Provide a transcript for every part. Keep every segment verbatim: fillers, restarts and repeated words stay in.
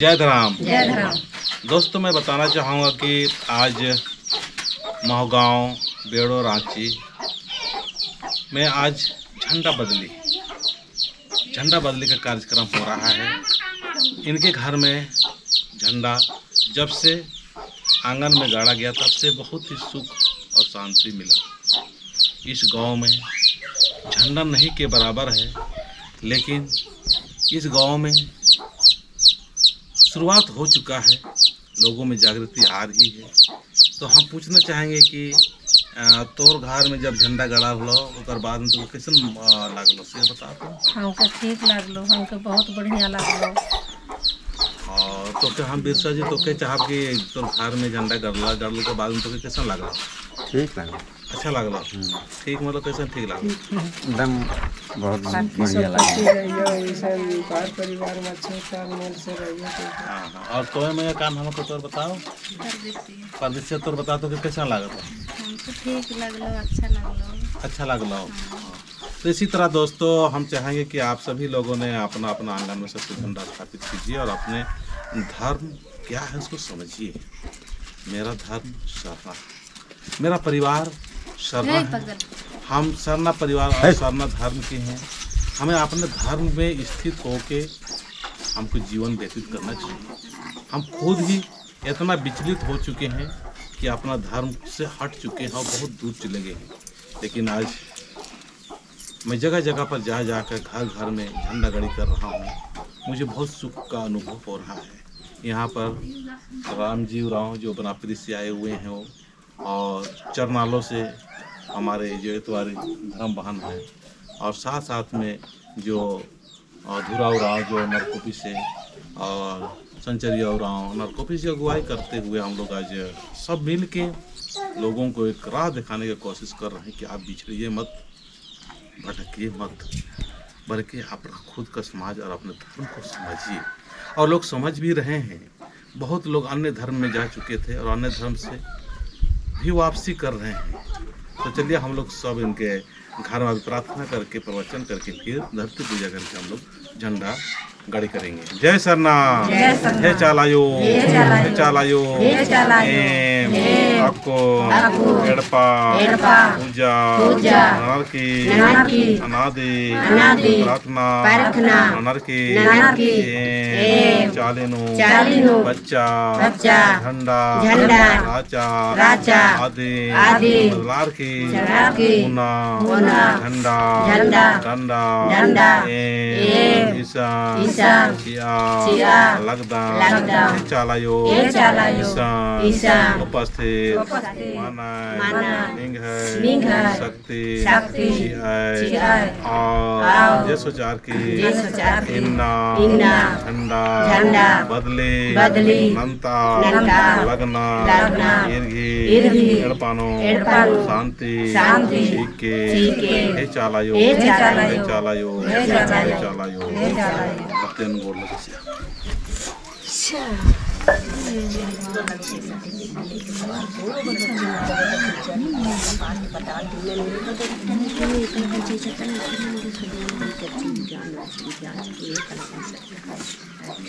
जय धरम। जय धरम। दोस्तों, मैं बताना चाहूँगा कि आज महगाँव, बेड़ो, राँची में आज झंडा बदली, झंडा बदली का कार्यक्रम हो रहा है। इनके घर में झंडा जब से आंगन में गाड़ा गया, तब से बहुत ही सुख और शांति मिला। इस गांव में झंडा नहीं के बराबर है, लेकिन इस गांव में शुरुआत हो चुका है, लोगों में जागृति आ रही है। तो हम पूछना चाहेंगे कि, अ, तोर घर में जब झंडा गड़ा हलो, ओकर बाद में तोके कैसन, अ, लागलो, से बता तो। हमके ठीक लागलो, हमके बहुत बढ़िया लागलो। और तोके हम बिरसा जी, तोके चाहब कि तोर घर में झंडा गड़ला, गड़लो के बाद में तोके कैसन लागलो? ठीक लागलो। अच्छा लागलो? हम्म। ठीक मतलब कैसन ठीक लागलो? एकदम बहुत बाकी बढ़िया सब लागलो। खुशी रहियो, ऐसन घर परिवार में अच्छे तालमेल से रहियो तो। हाँ, हाँ। और तोय में काम हमको तोर बताओ। परदेसिया। परदेसिया तोर बताओ तो कि कैसन लागलो? हमको ठीक लागलो, अच्छा लागलो। अच्छा लागलो। हाँ। तो इसी तरह दोस्तों, हम चाहेंगे कि आप सभी लोगों ने अपना अपना आंगन में सबसे झंडा स्थापित कीजिए और अपने धर्म क्या है उसको समझिए। मेरा धर्म सरना, मेरा परिवार सरना है। हम सरना परिवार और सरना धर्म के हैं। हमें अपने धर्म में स्थित होके हमको जीवन व्यतीत करना चाहिए। हम खुद ही इतना विचलित हो चुके हैं कि अपना धर्म से हट चुके हैं और बहुत दूर चले गए हैं। लेकिन आज मैं जगह जगह पर जा जाकर घर घर में झंडा गाड़ी कर रहा हूँ। मुझे बहुत सुख का अनुभव हो रहा है। यहाँ पर रामजी उराँव जो बनापरी से आए हुए हैं वो, और चरनालो से हमारे जो एतवारी धर्म बहन हैं, और साथ साथ में जो, अ, धुरा उराँव जो नरकोपी से और संचरिया उराँव नरकोपी से अगुवाई करते हुए हम लोग आज सब मिल के लोगों को एक राह दिखाने की कोशिश कर रहे हैं कि आप बिछड़िए मत, भटकिए मत, बल्कि अपना खुद का समाज और अपने धर्म को समझिए। और लोग समझ भी रहे हैं। बहुत लोग अन्य धर्म में जा चुके थे और अन्य धर्म से भी वापसी कर रहे हैं। तो चलिए, हम लोग सब इनके घर में अभी प्रार्थना करके, प्रवचन करके, फिर धरती पूजा करके हम लोग झंडा गाड़ी करेंगे। जय सरना। जय सरना। हे चाला आयो। हे चाला आयो। हे चाला आयो। हे चाला आयो। एम। एम। अक्कुन। अक्कुन। एड़पा। एड़पा। पूजा। पूजा। ननर की। ननर की। अनादि। अनादि। प्रार्थना। प्रार्थना। ननर की। ननर की। एम। एम। चाली नू। चाली नू। बच्चा। बच्चा। झंडा। झंडा। राचा। राचा। आदि। आदि। बदलार की। बदलार की। ओना। ओना। झंडा। झंडा। डंडा। डंडा। एम। एम। इसन। इसन। चिआ। चिआ। लगदम। लगदम। हे चाला आयो। हे चाला आयो। इसन। इसन। उपस्थित। उपस्थित। मानय। मानय। निंग्है। निंग्है। शक्ति। शक्ति। चिअय। चिअय। और। और। जे सोचार की। जे सोचार की। इन्ना। इन्ना। झंडा। झंडा। बदली। बदली। नन्ता। नन्ता। लगना। लगना। इरघी। इरघी। एड़पा नू। एड़पा नू। शांति। शांति। चीके। चीके। हे चाला आयो। हे चाला आयो। हे चाला आयो। हे चाला आयो। हे चाला आयो। अत्तेन गोड़ लगे।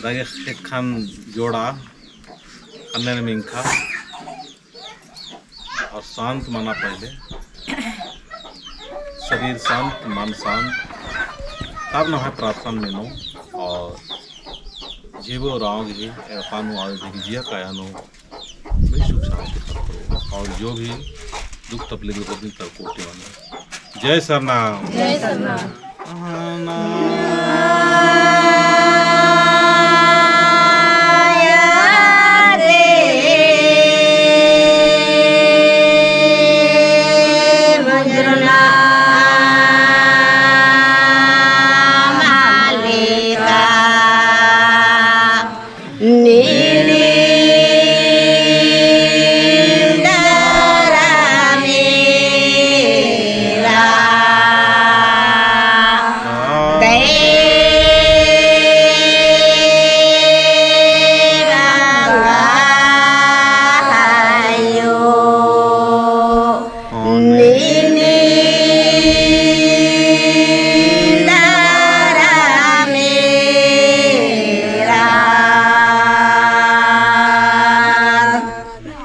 दगे ख़ेक्खन जोड़ा, अन्नेन मिंख़ा। और शांत मना पहले, शरीर शांत, मन शांत, तब नम्है प्रार्थना मेनो। और जीव उराँव गही एड़पा नू आयो गही जिया काया नू भी सुख शांति प्राप्त हो। और जो भी दुख तकलीफ होती तर कोटि मनो। जय सरना। जय सरना।